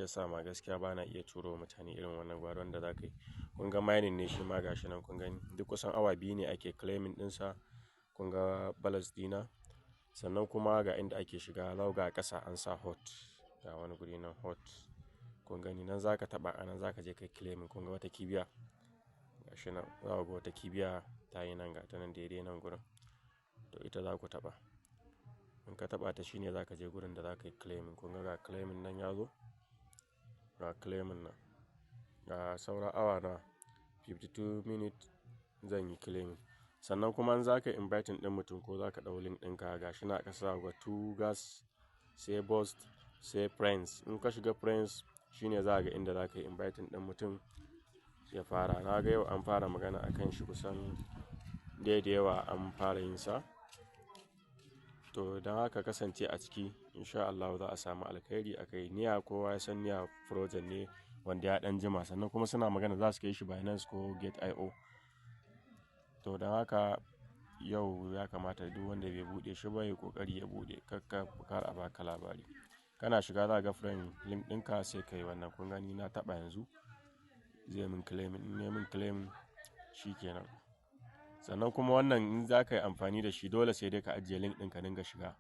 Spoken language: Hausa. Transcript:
Yasa ma gaskiya bana iya turo wa mutane irin wannan gwara wanda za ka yi. Kun ga mining ne shi ma gashi nan kun gani. Duk kusan awa 2 ne ake claiming ɗinsa. Kun ga balance dina. Sannan kuma ga inda ake shiga, za ku ga a ƙasa an sa hot. Ga wani guri nan hot. Kun gani nan za ka taɓa, a nan za ka je ka yi claiming. Kun ga wata kibiya? Gashi nan. Za ku ga wata kibiya ta yi nan, ga ta nan daidai nan gurin. To, ita za ku taɓa. In ka taɓa ta, shine za ka je gurin da za ka yi claiming. Kun ga ga claiming nan ya zo? Ga claiming nan. Ga saura awa nawa? 52 minutes zan yi claiming. Sannan kuma in za ka yi inviting ɗin mutum ko za ka ɗau link ɗinka, ga shi nan a ƙasa za ku ga to gas, sai boost, sai friends. In ka shiga friends, shine za ka ga inda za ka yi inviting ɗin mutum ya fara. Na ga yau an fara magana a kan shi, kusan dai da yawa an fara yin sa. To, don haka kasance a ciki, in sha Allahu za a samu alkhairi a kai. Near, kowa ya san Near project ne wanda ya ɗan jima. Sannan kuma suna magana za su kai shi Binance ko Gate.io. To, don haka yau ya kamata duk wanda bai buɗe shi ba ya yi ƙoƙari ya buɗe. Kar kar a baka labari. Kana shiga, za ka ga friend link ɗinka, sai ka yi wannan. Kun gani, na taɓa yanzu zai mun claiming. In ya mun claiming, shi ke nan. Sannan kuma wannan in za ka yi amfani da shi, dole sai dai ka ajiye link ɗin ka dinga shiga.